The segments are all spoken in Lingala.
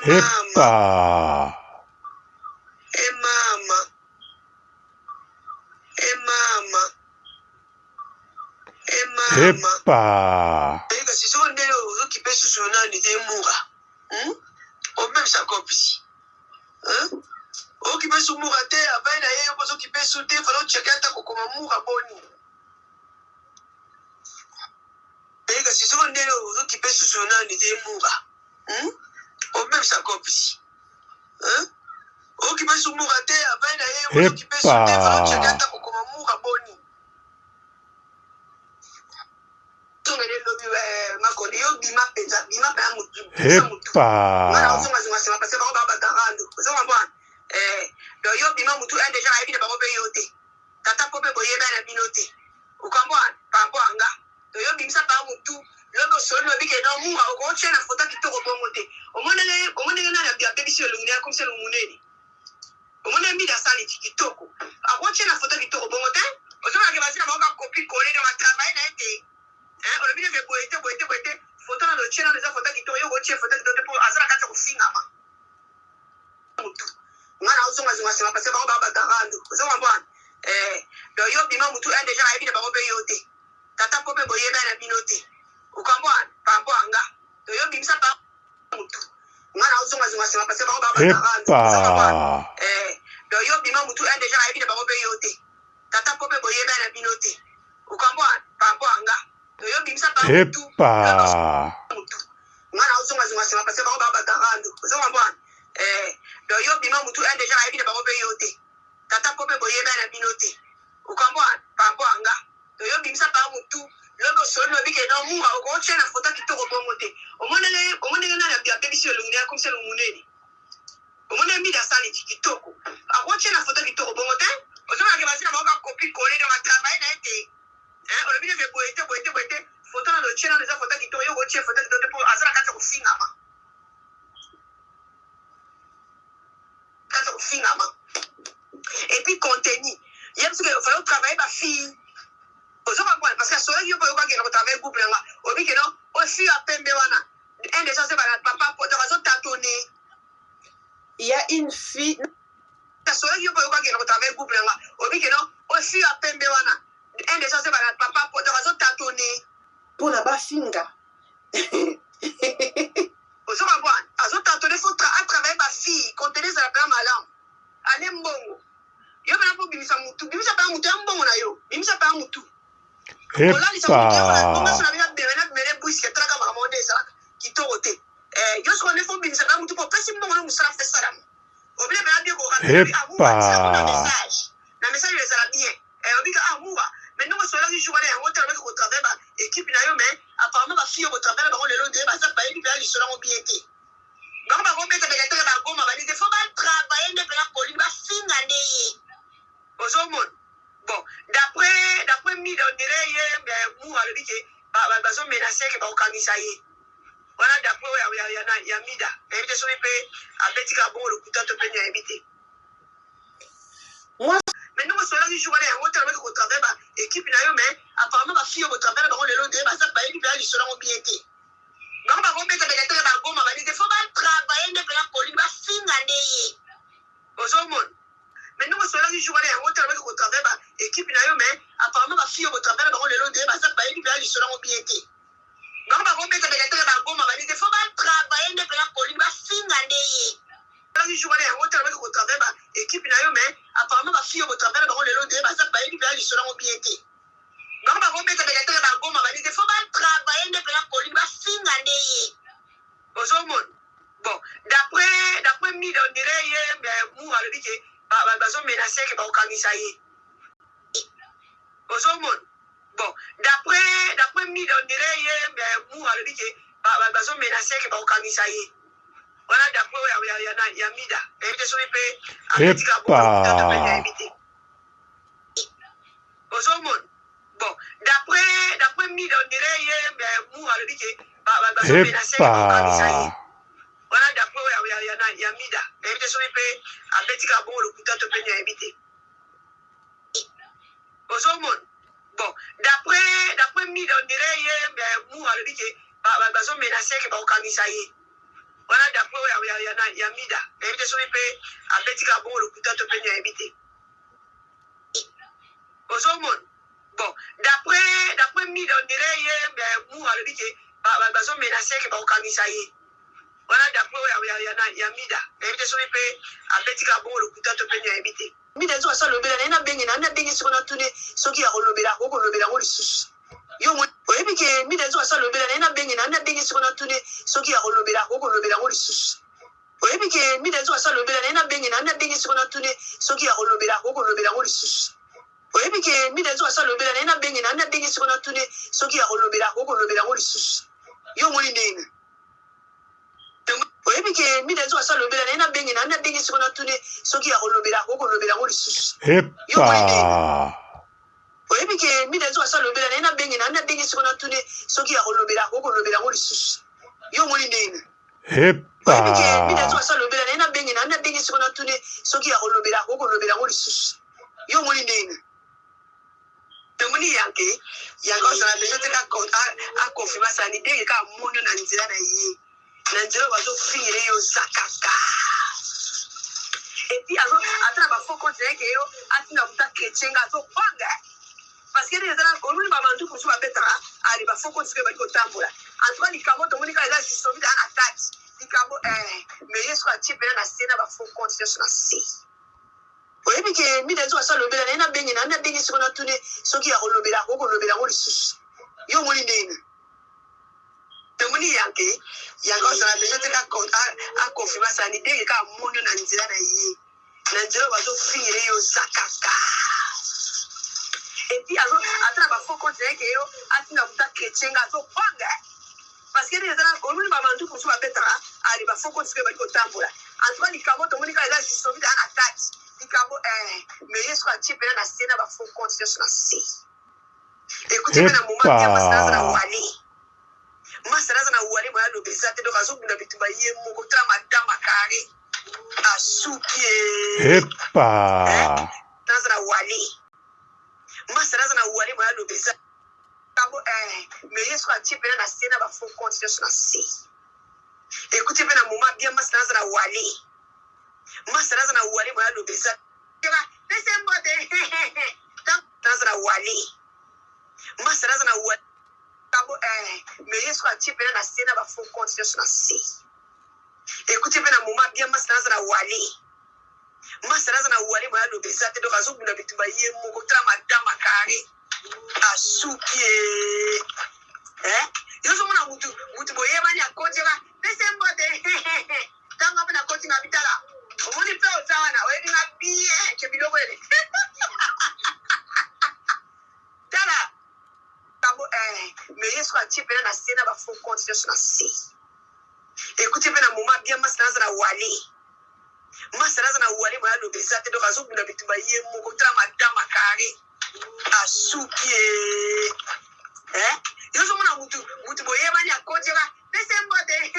Epa! Epa! Epa! Epa! Epa! Epa! Epa! Epa! Epa! Epa! ya Mida. Nayebi te soki mpe abeti kaka bongo lokuta to mpe nini, nayebi te. Ozomona, bon, d'après Mida, on dirait ye Mour alobi ke bazomenacer ke bakokangisa ye wana. D'après oyo ya Mida, nayebi te soki mpe abeti kaka bongo lokuta to mpe nini, nayebi te. Mida nzoka so alobela naye, nabenge na nabenge siko, natune soki ya kolobela, akoki kolobela yango lisusu. Yo oyebi ke Mida nzoka so alobela naye, nabenge na nabenge siko, natune soki ya kolobela, akoki kolobela yango lisusu. Oyebi ke Mida nzoka so alobela naye, nabenge na nabenge siko, natune soki ya kolobela, akoki kolobela yango lisusu. Oyebi ke Mida nzoka so alobela naye, nabenge na nabenge siko, natune soki ya kolobela, akoki kolobela yango lisusu. Yo omoni ndenge oyebi ke Mida nzoka so alobela naye, nabenge na nabenge siko, natune soki ya kolobela, akoki kolobela yango lisusu. Yo omoni ndenge oyebi ke Mida nzoka so alobela naye, nabenge na nabenge siko, natune soki ya kolobela, akoki kolobela yango lisusu. Yo omoni ndenge oyebi ke Mida nzoka so alobela naye, nabenge na nabenge siko, natune soki ya kolobela, akoki kolobela yango lisusu. Yo omoni ndenge tomoni yanke yango azala besoin te aconfirmer, asala ni ndenge kaka moni na nzela na ye, na nzela oyo bazofingele ye, oza kaka. Et puis ata na bafaux compte na ye ke yo atinda moto achrétien, nga azobanga parce que ndenge eza, omoni bamanduku mosusu babetaka ali bafaux compte soki ebandi kotambola. En tout cas, likambo tomoni kaka eza justement aa na kati likambo, mais ye soki atie mpena na se na bafaux compte nyonso na se. Oyebi ke Mida nzoka so alobela naye, nabenge na nabenge siko, natune soki ya kolobela, akoki kolobela yango lisusu. Yo omoni ndenge tomoni yanke yango azala besoin te aconfirmer, asala ni ndenge kaka moni na nzela na ye, na nzela oyo bazofingele ye, oza kaka. Et puis ata na bafaux compte na ye ke yo atinda moto achrétien, nga azobanga parce que ndenge eza, omoni bamanduku mosusu babetaka ali bafaux compte soki ebandi kotambola. En tout cas, likambo tomoni kaka eza justement aa na kati likambo, mais ye soki atie mpena na se na bafaux compte nyonso na se, ekuti mpe na moment ya masi naza na wale, masi naza na wale, moya aloba eza te. Donc azobunda bitumba ye moko. Tala madame carré asuki. Naza na wale, masi naza na wale, moya aloba eza. Mais ye soki atie mpena na se na bafaux compte nyonso na se, ekuti mpe na moment bien, masi naza na wale, masi naza na wale, moya aloba eza. Pese mbote, naza na wale, masi naza na wale. Mais ye soki atie mpena na se na bafaux compte nyonso na se, ekuti mpe na moment bien, masi naza na wale, masi naza na wale, moya aloba eza te. Donc azobunda bitumba ye moko. Tala madame carré asuki. Yo ozomona mutu mutu boyebani akotiaka, pese mbote, ntango mpe nakoti nga bitala, omoni mpe oza wana, oyebi nga bien ke biloko ele. Tala kambo, mais ye soki atie mpena na se na bafaux compte nyonso na se, ekuti mpe na moment bien, masi naza na wale, masi naza na wale, moya aloba eza te. Donc azobunda bitumba ye moko. Tala madame carré asuki. Yo ozomona mutu mutu boyebani akotiaka, pese mbote,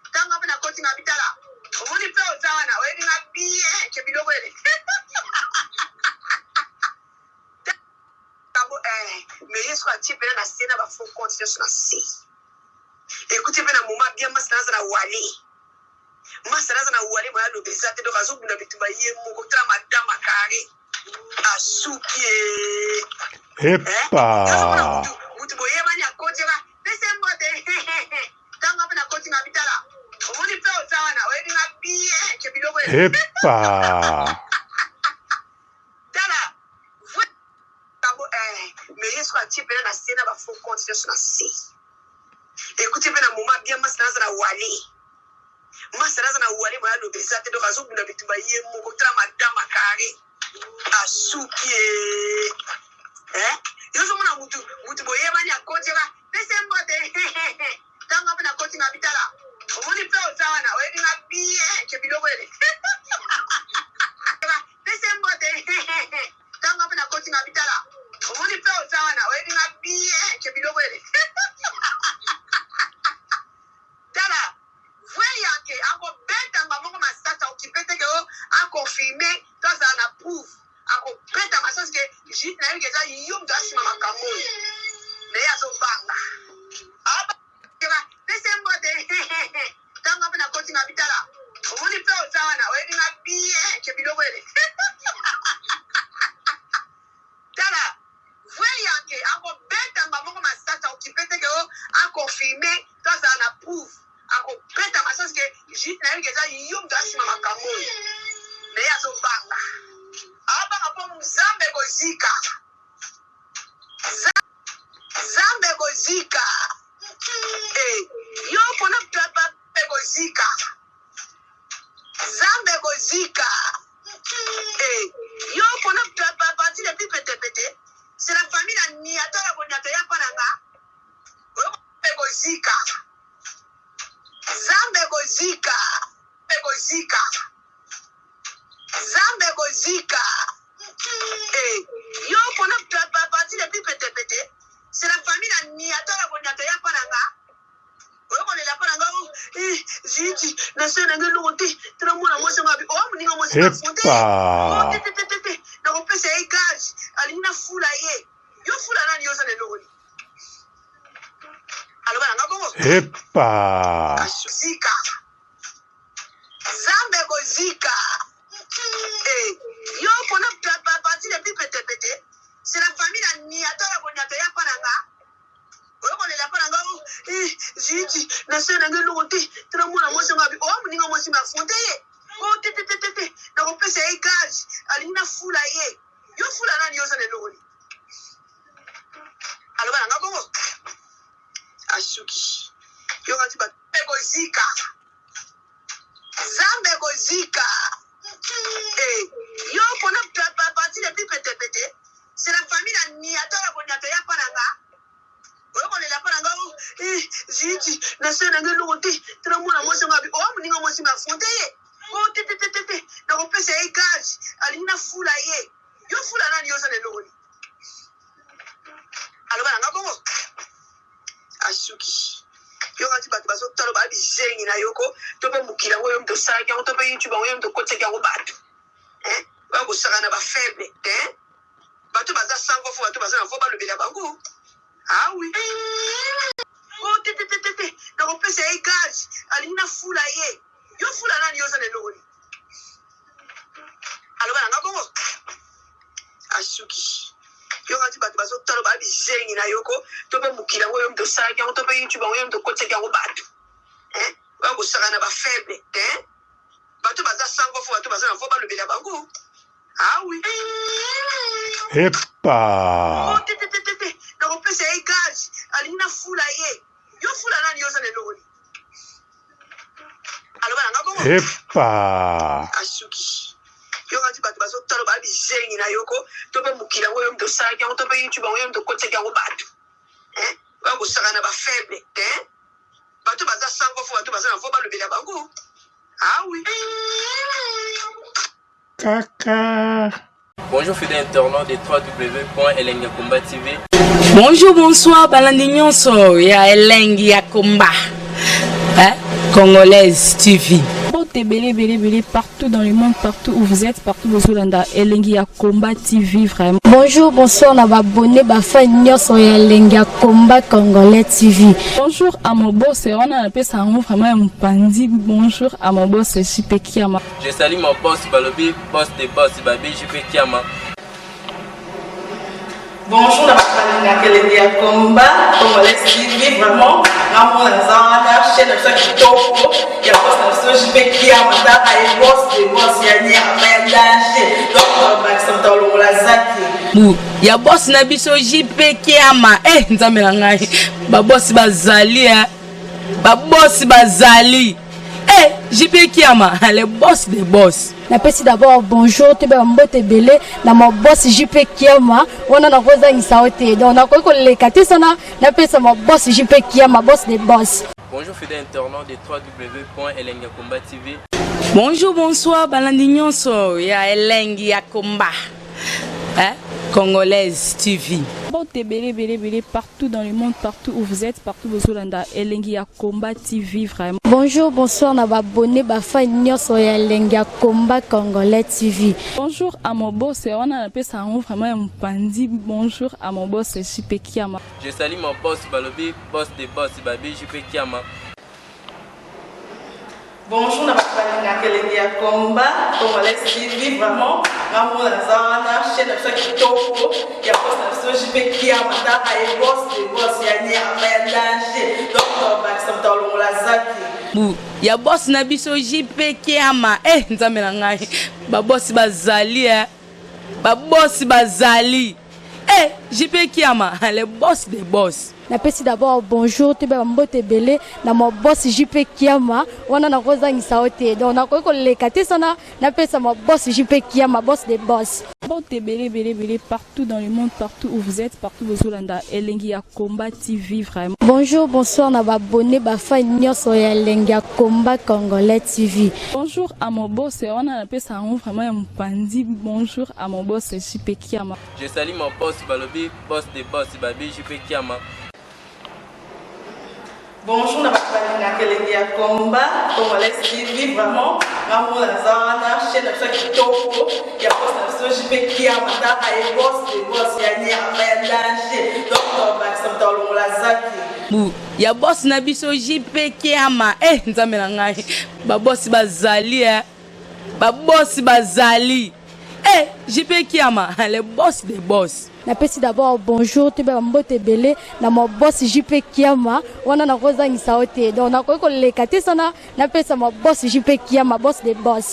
ntango mpe nakoti nga bitala, omoni mpe oza wana, oyebi nga bien ke biloko ele. Mais ye soki atie mpena na se na bafaux compte nyonso na se, ekuti mpe na moment bien, masi naza na wale, masi naza na wale, moya aloba eza te. Donc azobunda bitumba ye moko. Tala madame carré asuki. Mutu boyebani akotiaka, pese mbote, ntango mpe nakoti nga bitala, omoni mpe oza wana, oyebi nga bien ke biloko ele. Tala mais ye soki atie mpena na se na bafaux compte nyonso na se, ekuti mpe na moment bien, masi naza na wale, masi naza na wale, moya aloba eza te. Donc azobunda bitumba ye moko. Tala madame carré asuki. Yo ozomona mutu mutu boyebani akotiaka, pese mbote, ntango mpe nakoti nga bitala, omoni mpe oza wana, oyebi nga bien ke biloko ele. Pese mbote, ntango mpe nakoti nga bitala, omoni mpe oza wana, oyebi nga bien ke biloko ele. Tala vrai yanke akobeta moko masasi, akokipe te ke o aconfirmer to azala na preuve, akobeta masasi ke jute nayebi ke eza yo moto asima makambo oyo. Me ye azobanga. Pese mbote, ntango mpe nakoti nga bitala, Ke biloko ele tala vrai yanke akobeta mba moko masasi akokipe te ke o aconfirme to azala na preuve, akobeta masasi ke Judith nayebi ke eza yo moto asima makambo oyo. Me ye azobanga, abanga mpo Nzambe ekozika, Nzambe ekozika. Eh, yo mpona ekozika, Nzambe ekozika. Eh, yo mpona parti le plus petepete, c'est la famille na niato ya koniato ya mpa na nga ekozika, Nzambe ekozika, ekozika, Nzambe ekozika. Eh, yo mpona parti le plus petepete, c'est la famille na niato ya koniato ya mpa na nga oyokolela mpa na nga. Ziti nasala na ngai eloko te, tala mwana mwasi yango abi oa moninga mwasi bafonte tetetete, nakopesa ye gage, alingi nafula ye. Yo fula nani? Yo oza na eloko nini? Aloba na nga bongo. Epa! Zika, Nzambe ekozika. Eh, yo mpona parti le plus petepete, c'est la famille na niato ya koniato ya mpa na nga oyokolela mpa na nga. Ziti nasala na ngai eloko te, tala mwana mwasi yango abi oa moninga mwasi bafonte ye o tetetete, nakopesa ye gage, alingi nafula ye. Yo fula nani? Yo oza na eloko nini? Aloba na nga bongo, asuki. Yo kati bato ekozika, Nzambe ekozika. Eh, yo mpona parti le plus petepete, c'est la famille na niato ya koniato ya mpa na nga oyokolela mpa na nga. Ziti nasala na ngai eloko te, tala mwana mwasi yango abi oa moninga mwasi bafonte ye o tetetete, nakopesa ye gage, alingi nafula ye. Yo fula nani? Yo oza na eloko nini? Aloba na nga bongo, asuki. Yo kati bato bazotala baa bizengi na yoko to mpe mokili yango yo moto osalaki yango, to mpe YouTube yango yo moto okotisaki yango. Bato bakosaka na bafaible te, bato baza sans voix, fo bato baza na voix balobela bango. Ah oui, o tetetete, nakopesa ye gage, alingi nafula ye. Yo fula nani? Yo oza na eloko nini? Aloba na nga bongo, asuki. Yo kati bato bazotala baa bizengi na yoko to mpe mokili yango yo moto osalaki yango, to mpe YouTube yango yo moto okotisaki yango. Bato bakosaka na bafaible te, bato baza sans voix, fo bato baza na voix balobela bango. Ah oui. Epa! O tetetete, nakopesa ye gage, alingi nafula ye. Yo fula nani? Yo oza na eloko nini? Aloba na nga bongo. Epa! Asuki. Yo kati bato bazotala baa bizengi na yoko to mpe mokili yango yo moto osalaki yango, to mpe YouTube yango yo moto okotisaki yango. Bato bakosaka na bafaible te, bato baza sans voix, fo bato baza na voix balobela bango. Ah oui. Kaka. Bonjour fidèles internautes de www.elengakomba TV. Bonjour, bonsoir, balandi nyonso ya Elengi ya Komba, hein? Congolaise TV. Mbote ebele ebele ebele partout dans le monde, partout où vous êtes, partout bozolanda Elengi ya Combat TV vraiment. Bonjour, bonsoir na babone bafan nyonso ya Elengi ya Combat Congolais TV. Bonjour à mon boss, wana napesa yango vraiment ya mopanzi. Bonjour à mon boss JP Kiama. Je salue mon boss Balobi, boss de boss Babi JP Kiama. Bonjour na bato balingaka Elengi ya Combat Congolais TV, vraiment ngamona naza wana, chaîne na biso ya kitoko ya boss na biso JP Kiama, tala ye, boss de boss ya nyama ya danger, donc bakisa moto alongola zaki. Bu ya boss na biso JP Kiama, eh Nzambe na ngai, babosi bazali, eh babosi bazali, eh JP Kiama, le boss de boss. Napesi d'abord bonjour toyeba mbote ebele na ma boss JP Kiama, wana nakozangisa yo te, donc nakoki koleka te sana napesa ma boss JP Kiama, boss de boss. Bonjour fidèles internautes de www.elengakomba TV. Bonjour, bonsoir, balandi nyonso ya Elengi ya Komba, hein? Congolaise TV. Mbote ebele ebele ebele partout dans le monde, partout où vous êtes, partout bozolanda Elengi ya Combat TV vraiment. Bonjour, bonsoir na babone bafan nyonso ya Elengi ya Combat Congolais TV. Bonjour à mon boss, wana napesa yango vraiment ya mopanzi. Bonjour à mon boss JP Kiama. Je salue mon boss Balobi, boss de boss Babi JP Kiama. Bonjour na bato balingaka Elengi ya Combat Congolais TV. Vraiment, ngamona naza wana, chaîne na biso ya kitoko ya boss na biso JP Kiama, taka ye boss de boss ya nyama ya danger. Donc tobakisa moto alongola zaki Bu ya boss na biso JP Kiama. Eh, Nzambe na ngai, babosi bazali, eh. Babosi bazali, eh. JP Kiama, le boss des boss. Napesi d'abord bonjour, toyeba bambote ebele na ma boss JP Kiama. Wana nakozangisa yo te, donc nakoki koleka te sana napesa ma boss JP Kiama, boss de boss. Mbote ebele ebele ebele partout dans le monde, partout où vous êtes, partout bozolanda Elengi ya Combat TV vraiment. Bonjour, bonsoir na baabonnés, bafans nyonso ya Elengi ya Combat Congolais TV. Bonjour à mon boss, wana napesa yango vraiment ya mopandi. Bonjour à mon boss JP Kiama. Je salue mon boss balobi boss de boss babi JP Kiama. Bonjour na bato balingaka Elengi ya Combat Congolais TV. Vraiment, ngamona naza wana, chaîne na biso ya kitoko ya boss na biso JP Kiama, taka ye boss de boss ya nyama ya danger. Donc tobakisa moto alongola zaki Bu ya boss na biso JP Kiama. Eh, Nzambe na ngai, babosi bazali, eh. Babosi bazali, eh. JP Kiama, le boss des boss. Napesi d'abord bonjour, toyeba bambote ebele na ma boss JP Kiama. Wana nakozangisa yo te, donc nakoki koleka te sana napesa ma boss JP Kiama, boss de boss.